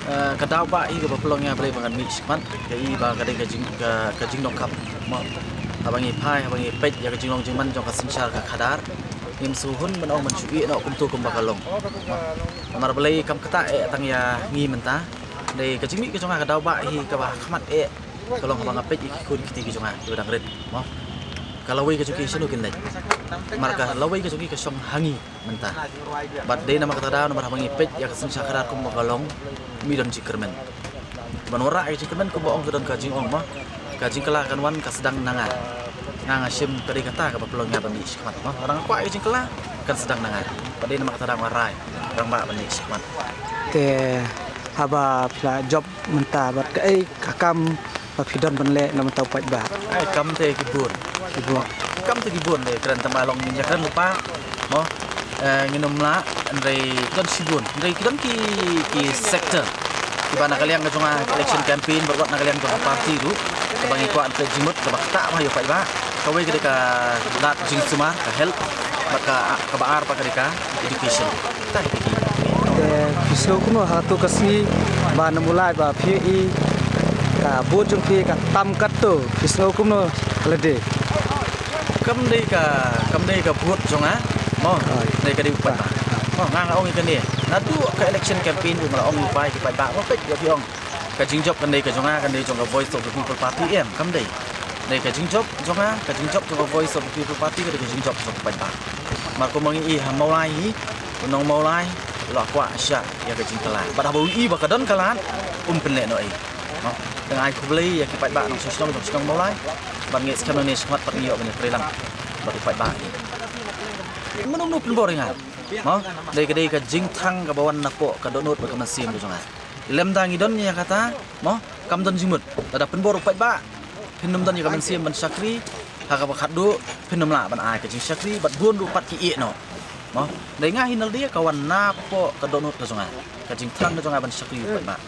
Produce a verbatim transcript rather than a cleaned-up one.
Eh, ka daw ba i kaba pynlong ïa balei ba ngan mih shakhmat, ka i ba ka dei ka jing, ka, ka jingdon kham mo. Haba ngi phai, haba ngi peit ïa ka jinglong jingman jong ka synshar ka khadar, ngim sngewhun ban ong ban shu ïeh noh kumto kumba ka long. Namar balei kam kata eh tang ïa ngi mynta. Dei ka jingmih ka jong nga ka daw ba hi kaba khmat eh ka long haba nga peit ïa ki khun ki kti ki jong nga kiba dang rit mo. Ka lawei ka jong ki shano kin leit. Namar ka lawei ka jong ki ka shong ha ngi mynta. Bad dei namar kata daw namar haba ngi peit ïa ka synshar khadar kumba ka long, mi don jingkyrmen. Ban wanrah ïa ka jingkyrmen kumba ong ka don ka jingong mo. Ka jingkylla kan wan ka sdang na nga. Nga nga shim ka dei kata kaba pynlong ïa ba mih shakhmat mo. Lada nga kwah ïa ka jingkylla kan sdang na nga. Bad dei namar kata daw nga rai rangbah ban mih shakhmat. Te haba phi la jop mynta bad kaei ka kam ba phi don ban leh na mynta u paidbah? Ai kam te ki bun. Ki bun. Kam te ki bun de kren tang ba long ngin ïa kren lypa mo. Eh, ngin ym lah, hynrei ki don shibun, hynrei ki don ki, ki sector kiba na ka liang ka jong nga election campaign bad wat na ka liang jong ka party ruh, kaba ngi kwah ban pynjimut kaba ktah ba ïa u paidbah. Kawei ka dei ka lad jingsumar ka health, bad ka, kaba ar pat ka dei ka education. Te phi sngew kumno ha kato ka sngi ba na Mawlai ba phi i ka vote jong phi ka tam katto, phi sngew kumno ha lade? Kam dei ka, kam dei ka vote jong nga mo. Dei ka dei u paidbah mo. Nga nga ong ïa kane naduh ka election campaign ruh nga la ong ïa u paidbah mo. Peit ïa phi ong ka jingjop kan dei ka jong nga, kan dei jong ka Voice of the People Party em, kam dei. Dei ka jingjop jong nga, ka jingjop jong ka Voice of the People Party ka dei ka jingjop jong u paidbah. Mar kumba ngi i ha Mawlai hi, u nong Mawlai u la kwah shah ïa ka jingkylla. Bad haba u i ba ka don ka lad, um pynleh noh ei mo. Te nga ai khublei ïa ki paidbah nongshong shnong, nongshong shnong Mawlai. Bad ngi skhem nangne shakhmat pat ngi ïoh ban ïatrei lang bad u paidbah. Mano mano pynbor ïa nga mo. Dei ka dei ka jingthang kaba wan napoh ka dohnud bad ka mynsiem ka jong nga. Lem da ngi don ïa kata mo, kam don jingmut. Lada pynbor u paidbah, phin ym don ïa ka mynsiem ban shakri ha kaba khatduh, phin ym lah ban ai ka jingshakri bad bun ruh pat ki ïeh noh mo. Dei nga hi na lade ka wan napoh ka dohnud ka jong nga, ka jingthang ka jong nga ban shakri u paidbah.